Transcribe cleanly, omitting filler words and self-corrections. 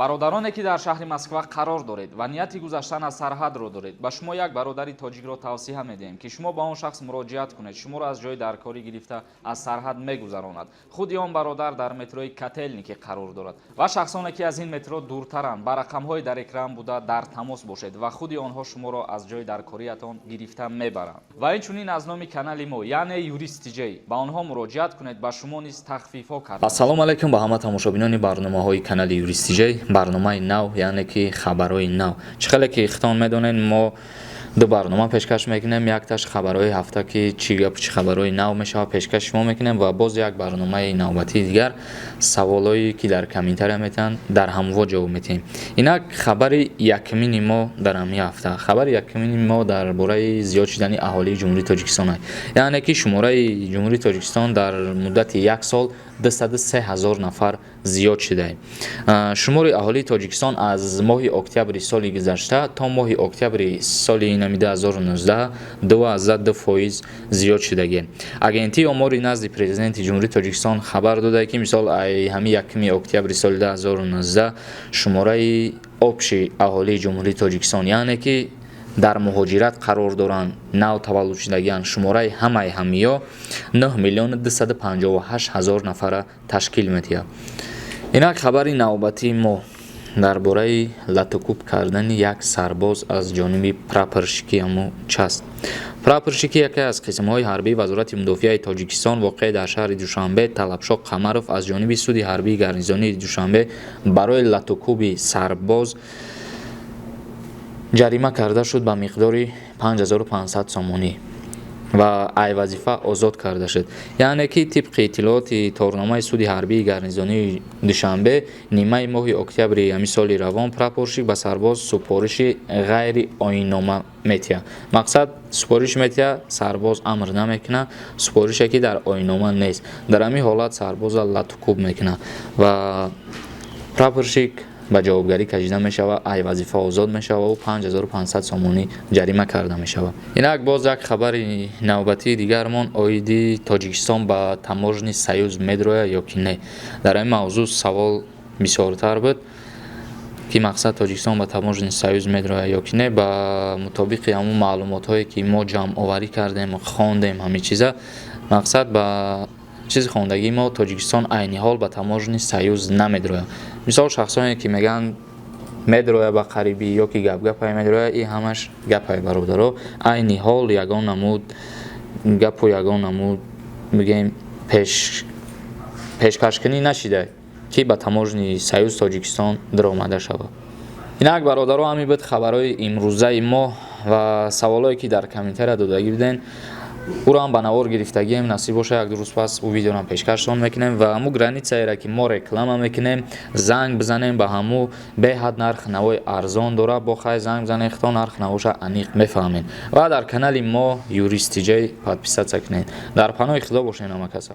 Бародароне, ки дар шаҳри Москва қарор доред ва нияти гузаштан аз сарҳадро доред, ба шумо як бародари тоҷикро тавсия медиҳем, ки шумо ба он шахс муроҷиат кунед, шуморо аз ҷои даркорӣ гирифта, аз сарҳад мегузаронад. Худи он бародар дар метрои Котелники қарор дорад ва шахсоне, ки аз ин метро дуртаранд, ба рақамҳои дар экран буда дар тамос бошед ва худи онҳо шуморо аз ҷои даркориятон гирифта мебаранд. Ва инчунин аз номи канали мо, яъне Юрист Тиҷей, ба онҳо муроҷиат кунед, ба шумо низ тахфифҳо карда. Ассалому алайкум ба ҳама тамошобинони барномаҳои канали Юрист Тиҷей. Барномаи нав, яъне ки хабарҳои нав. Чӣ хеле ки хитон медонед, мо ду барнома пешкаш мекунем. Якташ хабарҳои ҳафта, ки чӣ гап, чӣ хабарҳои нав мешавад, пешкаш шумо мекунем ва боз як барномаи навбатии дигар, саволҳое, ки дар комментария метиҳанд, дар ҳамво ҷавоб метиҳем. Инак, хабари якумини мо дар ҳамин ҳафта, хабари якумини мо дар бораи зиёд шудани аҳолии Ҷумҳурии Тоҷикистон аст, яъне ки шумораи Ҷумҳурии Тоҷикистон дар муддати як сол 203 ҳазор нафар зиёд шудааст. Шумори аҳолии Тоҷикистон аз моҳи октябри соли гузашта то моҳи октябри соли инами 2019 2,2% зиёд шудагӣ. Агентии омори назди Президенти Ҷумҳурии Тоҷикистон хабар додае, ки мисол ай ҳамин 1 октябри соли 2019 шумораи общий аҳолии Ҷумҳурии Тоҷикистон, яъне ки дар муҳоҷират қарор доранд, нав таваллуд шудагианд, шумораи ҳамаи ҳамиё 9 миллиону 258 ҳазор нафара ташкил медиҳад. Инак, хабари навбатии мо дар бораи латукӯб кардани як сарбоз аз ҷониби прапорщики ҳамун часть. Прапорщики яке аз қисмҳои ҳарбии Вазорати мудофиаи Тоҷикистон, воқеъ дар шаҳри Душанбе, Талабшоҳ Қамаров аз ҷониби суди ҳарбии гарнизонии Душанбе барои латукӯби сарбоз ҷарима карда шуд ба миқдори 5500 сомонӣ ва ай вазифа озод карда шуд. Яъне ки тибқи иттилооти торномаи суди ҳарбии гарнизонии Душанбе, нимаи моҳи октябри ҳамин соли равон прапорщик ба сарбоз супориши ғайриоиннома метиҳад. Мақсад, супориш метиҳад, сарбоз амр намекунад, супорише, ки дар оиннома нест. Дар ҳамин ҳолат сарбоза латукӯб мекунад ва прапорщик ба ҷавобгарӣ кашида мешавад, ай вазифа озод мешавад, 5500 сомонӣ ҷарима карда мешавад. Инак, боз як хабари навбатии дигармон оиди Тоҷикистон ба Таможенный союз медрояд ё ки не. Дар ҳамин мавзӯъ савол бисёртар буд, ки мақсад, Тоҷикистон ба Таможенный союз медрояд ё ки не. Ба мутобиқи ҳамун маълумотҳое, ки мо ҷамъоварӣ кардем, хондем ҳамин чиза, мақсад, ба чизи хондагии мо, Тоҷикистон айни ҳол ба Таможенный союз намедрояд. Мисол, шахсоне, ки мегӯянд, медрояд ба қарибӣ ё ки гапгапае медрояд, ин ҳамаш гапае, бародаро. Айни ҳол ягон намуд гапу ягон намуд, бигем, пешкашкунӣ нашида, ки ба Таможенный союз Тоҷикистон даромада шавад. Инак, бародаро, ҳамин буд хабарҳои имрӯзаи мо ва саволое, ки дар комментария додагӣ буден, ӯро ҳам ба навор гирифтагием. Насиб боша, як ду рӯз пас ӯ видеоро пешкаштон мекунем ва ҳамун границаеро, ки мо реклама мекунем, занг бизанем ба ҳамун, беҳад нарх навои арзон дора. Бо хай занг бизанем, хито нарх навоша аниқ мефаҳмед ва дар канали мо Юрист Тиҷай подписаться кунед. Дар паноҳи Худо бошед, ҳама каса.